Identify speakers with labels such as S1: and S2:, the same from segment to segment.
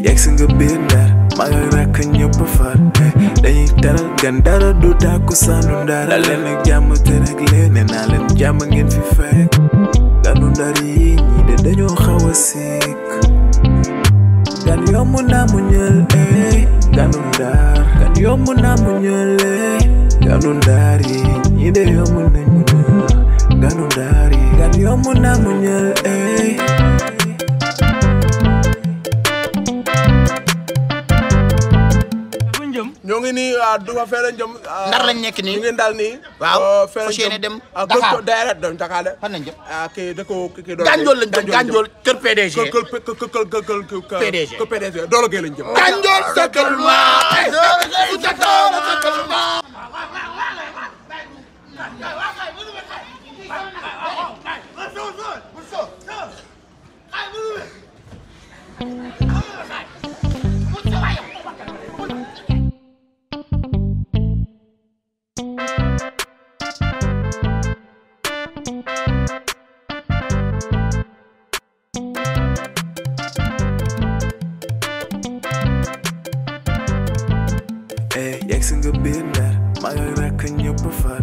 S1: Yegsinga biir Ndar maa ngi rakk ñëpp far dañuy teral gan dara du tàkku sandu Ndar dal leen ak jàmm te rek leen nee naa leen jàmm ngeen fi fekk ganu Ndar yi ñi de dañoo xaw a sikk gan yomb naa mu ñël ganu Ndar gan yomb naa mu ñël ganu Ndar yi ñi de yomb nañ mu ñël ganu Ndar yi gan yomb naa mu ñël
S2: ñoo ngi nii du ma fee lañ jëm.
S3: Ndar lañ nekk nii
S2: ñu ngi daal nii.
S3: waaw
S2: fee lañ
S3: jëm
S2: dem
S3: Dakar
S2: direct dem Dakar de.
S3: fan lañ jëm.
S2: kii dëkk kii doole.
S3: Gandiol lañ jëm Gandiol kër PDG.
S2: PDG kër PDG Doole Gueye lañ jëm.
S3: Gandiol sa kër maa.
S1: Yegsinga biir Ndar maa ngi rakk ñëpp far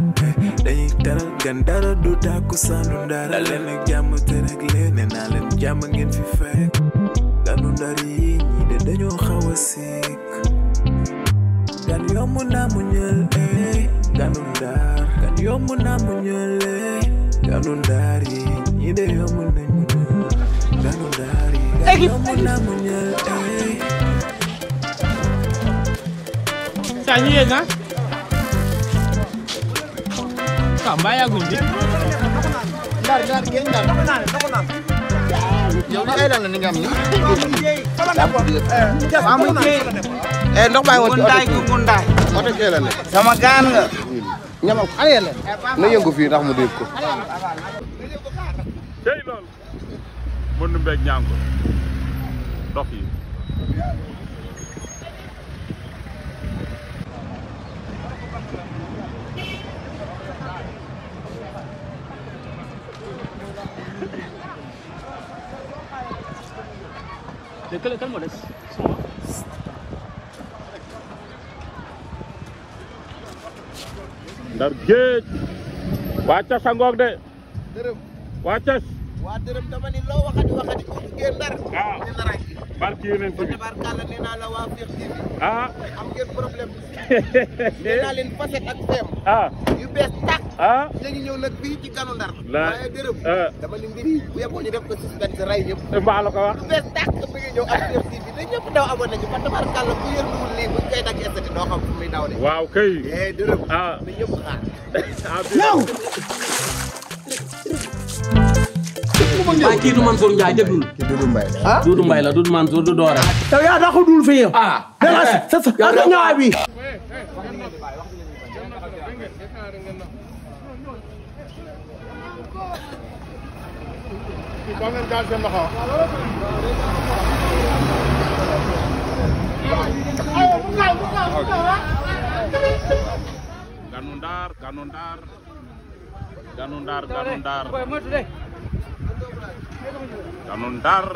S1: dañuy teral gan dara du tàkku sandu Ndar dal leen ak jàmm te rek leen nee naa leen jàmm ngeen fi fekk ganu Ndar yi ñi de dañoo xaw a sikk gan yomb naa mu ñël ganu Ndar gan yomb naa mu ñël ganu Ndar yi ñi de yomb nañ mu ñël ganu Ndar yi gan yomb naa mu ñël
S4: ñu yéeg ah waaw mbaa yàgguñ bi
S3: Ndar géej Ndar yow li ay lan la ni nga am ni ndox bàyyi woon
S5: Gundaay ko Gundaay
S3: oto kee la ne
S5: sama gaan nga
S3: ñamal xale la na yëngu fii ndax mu dégg ko
S6: tey loolu mën nu mbeeg ñaan ko dox yi
S4: kan moo des
S6: Ndar géej waa Cas a ngoog de waa Cas
S3: waa dërëm dama ni loo waxati ko ngeen Ndar ni Ndar ak
S6: barki yeneen fi
S3: tabarkalla nee naa la waa Fekh TV am ngeen problème nee naa leen facette ak feem yu bees tàkk ñu ngi ñëw nag fii ci ganu Ndar waaye dërëm dama ni mbir yi bu yeboo ñu def ko suspense ray ñëpp
S6: mbaa la ko wax
S3: lu bees tàkk mi ngi ñëw ak Fekh TV da ñëpp daw amoon nañu fa tabarkalla bu yërluwul lii buñ koy dagg estati doo xam fu muy daw de
S6: waaw kay
S3: dërëm mi ñëpp xaar
S5: waaye kii du Mansour Ndiaye déglul
S3: Doudou Mbaye
S5: Doudou Mbaye la Doudou Mansour du Doore
S4: yow yaa daa ko dul fi yow sa ñaay bi
S6: Ganu Ndar Ganu Ndar Ganu Ndar Ganu Ndar Ganu Ndar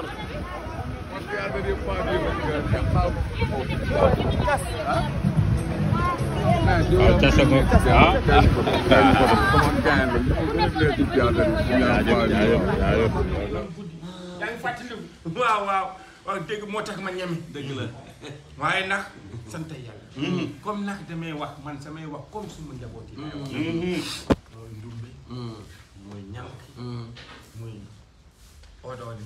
S7: waaw dégg moo tax ma ñeme dëgg la waaye nag sant yàlla comme nag damay wax man samay wax comme suma njaboot yi mooy ndumbe muy ñànk muy odooni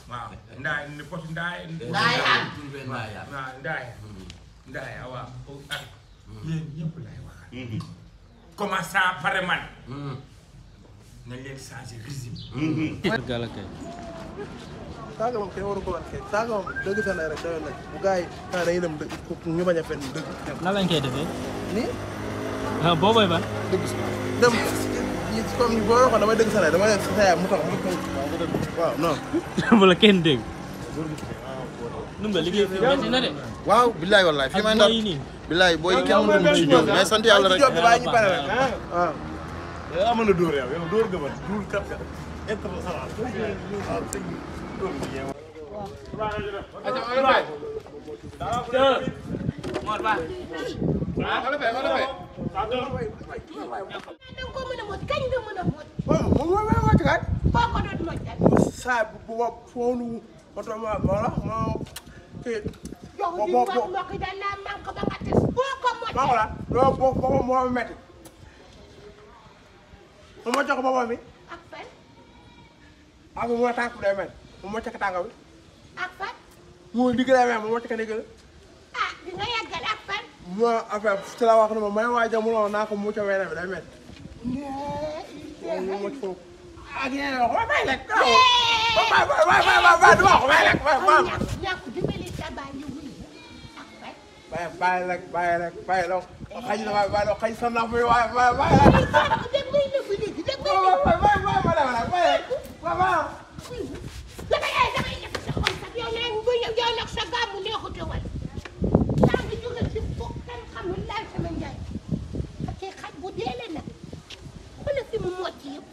S7: waaw ndaay ni poti ndaay waaw ndaay waaw ak yéen ñëpp lay waxal comment ça pare man nañ leen changer régime
S2: saaga moom kenn waru ko wax saaga moom dëgg sa rek doyoon na bu gars yi dañuy dem ñu bañ a fenn dëgg.
S4: nan lañ koy defee.
S2: nii.
S4: booboy ba.
S2: dëgg si dem comme boo waxoon damay dëgg sa dama leen sa yaay mu tax mu waaw non.
S4: bu la kenn dégg.
S5: Numbe liggéey fi metti na de.
S3: waaw billaay wallaay fi may ndar billaay booy kenn mënu ci jóg mais sant yàlla rek
S2: ñu pare rek waaw amoon na dóor yow dóor nga ma dóor kat
S5: Mor Ba.
S2: saa bu foonu oto ma la ma kii boo moo metti mo jox boppam mi
S8: ak fan
S2: ak mo tànk day mel mo ca tànk bi
S8: ak fan
S2: mo digale mel mo ca digale
S8: ah di nga yàggal ak fan
S2: mo affaire ci la wax na ma may waaja mu no naa ko mu ca wéne bi day mel mo ci foofu ak yéen wax bay lek ba du wax bay lek
S8: ñàkk dimbali sa baay ñu wuy ak fan
S2: bay lek xaj na bay xaj sa na fi bay
S8: dem ngay nëbb léegi dem ngay damay def sa xol sax yow nee bu ñëw yow nag sa gàmmu neexute wal yaa ngi jóge ci fukk kan xamul laal sama njaay ak xaj bu deele nag wala fi mu mocc yëpp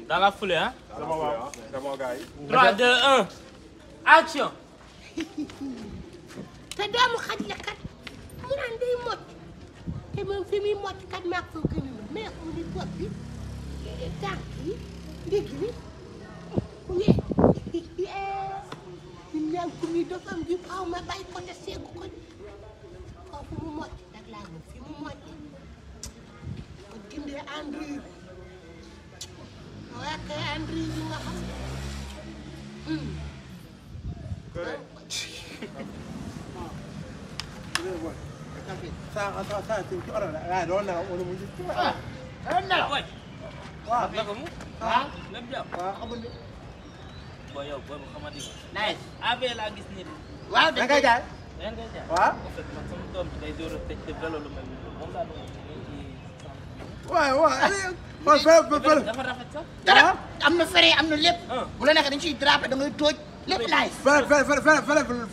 S5: Dans la foulée, hein?
S6: C'est mon gars.
S5: 3, 2, 1. Action!
S8: te doomu xaj la kat mu naan day mocc te moom fi muy mocc kat maa ko gën a mais mu di bopp bi tànk yi ndigg bi wee ñun ñaan ku muy dofam bi xaw ma bàyyi ko te seegu ko foofu mu mocc nag laa moom fi mu mocc ko dindee Android waaye kay Android bi nga xam
S2: sa ci oro la do na wala mu ci
S5: Waaw, naka mu? Ah, lépp jàpp.
S2: waaw xamul ni
S5: Boy yow booy bu xamante ni. Nice. AB laa gis nii de.
S2: waaw da ngay jaay
S5: Da ngay jaay.
S2: waaw
S5: En fait, man sama doom bi day door a tëj te vélo lu mel nii moom laa doon ci.
S2: waaw waaw
S5: Dafa rafet sax.
S3: dara am na fere am na lépp bu la neexee dañ ciy drapé da ngay tooj lépp laay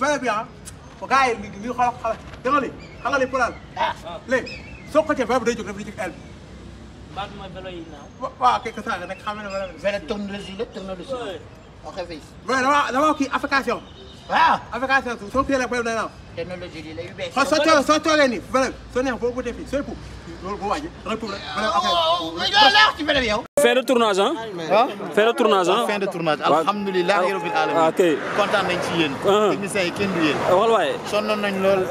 S2: fere bi ah ko gars yi li xool xam nga li plan léegi soo ko cee fere bi day jóg def li ci el
S5: Mbaa du ma vélo yi naaw.
S2: waaw kay saa nag xam na
S3: fere technologie la technologie ok fay
S2: mais dama kii application
S3: waaw
S2: application soo kii rek fere day naaw
S3: technologie yi la yu bees
S2: soo toogee nii fere soo neex boo ko defee sooy pour loolu boo wàññi da ngay pour rek
S3: loolu la wax ci fere bi yow
S9: Fin de tournage hein? Fin de tournage hein?
S10: Fin de tournage alhamdulilah rabbil alamin.
S9: Ok.
S10: Kontaan nañ ci yéen. Techniciens yi kenn du yéen.
S9: Wal waay.
S10: Sonnoon nañ lool.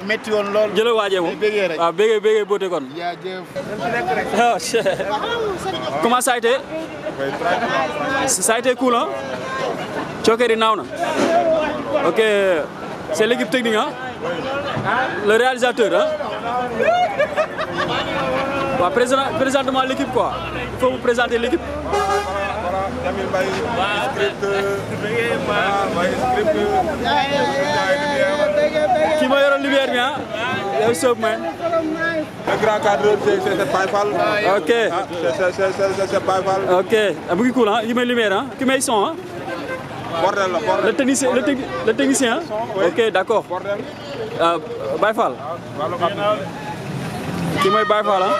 S10: Metti woon lool.
S9: Jële waajee moom.
S10: Bégee rek.
S9: waaw bégee boote kon.
S10: yaa jëf.
S9: Oh shit. Comment ça a été? Ça a été cool hein? Cokeri naaw na. Ok. C'est l'équipe technique hein? Le réalisateur hein? Bah, présentement l'équipe quoi. Il faut vous présenter l'équipe.
S6: Jamil Mbaye, script,
S9: Qui m'a eu lumière bien? What's up man?
S6: le grand cadreur c'est Baïfal.
S9: Ok.
S6: C'est Baïfal.
S9: Ok. Ah, beaucoup cool hein? Qui met lumière hein? Qui met son hein?
S6: Bordel la bordel.
S9: Le technicien hein? Ok d'accord.
S6: Bordel.
S9: Baïfal. Qui mooy Baye Fall ah.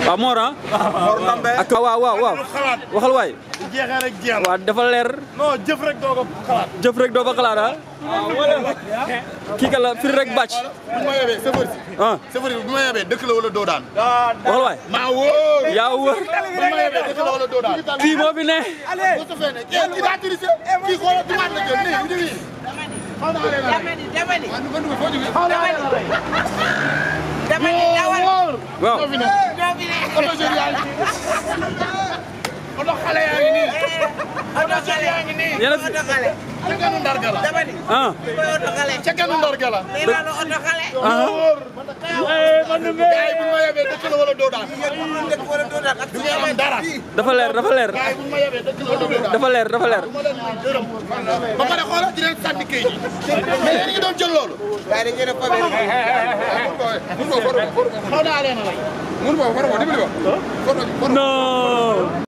S9: waaw Mor ah.
S6: Mor Ndambe.
S9: ak waaw waxal waay.
S10: bu jeexee rek jeex
S9: waaw dafa leer.
S10: non jëf rek doo ko xalaat.
S9: jëf rek doo ko xalaat ah. kii ka la firi rek bàcc.
S10: bu ma yebee sëfër si. sëfër si bu ma yebee dëkk la wala doo daan.
S9: waxal waay.
S10: maa wóor.
S9: yaa wóor.
S10: bu ma yebee dëkk la wala doo daan.
S9: kii moo fi ne.
S10: bu sa fee ne kii daa triché kii xoolal tumaat la jël nii indi nii.
S9: waaw.
S10: oto xale yaa ngi nii. oto xale yaa ngi nii.
S9: yéen a fi.
S10: ca kanu ndarga la.
S9: ah.
S10: ca kanu ndarga la.
S9: ah.
S10: gars yi bu ma yebee dëkk la wala doo daan.
S7: du ngeen am dara.
S9: dafa leer dafa leer. dafa leer dafa leer.
S7: ba pare xoolal di leen sànni kayit yi. mais yéen a ngi doon jël loolu.
S3: waaye dañ leen a fabee.
S10: xaw naa leen a lay.
S9: non.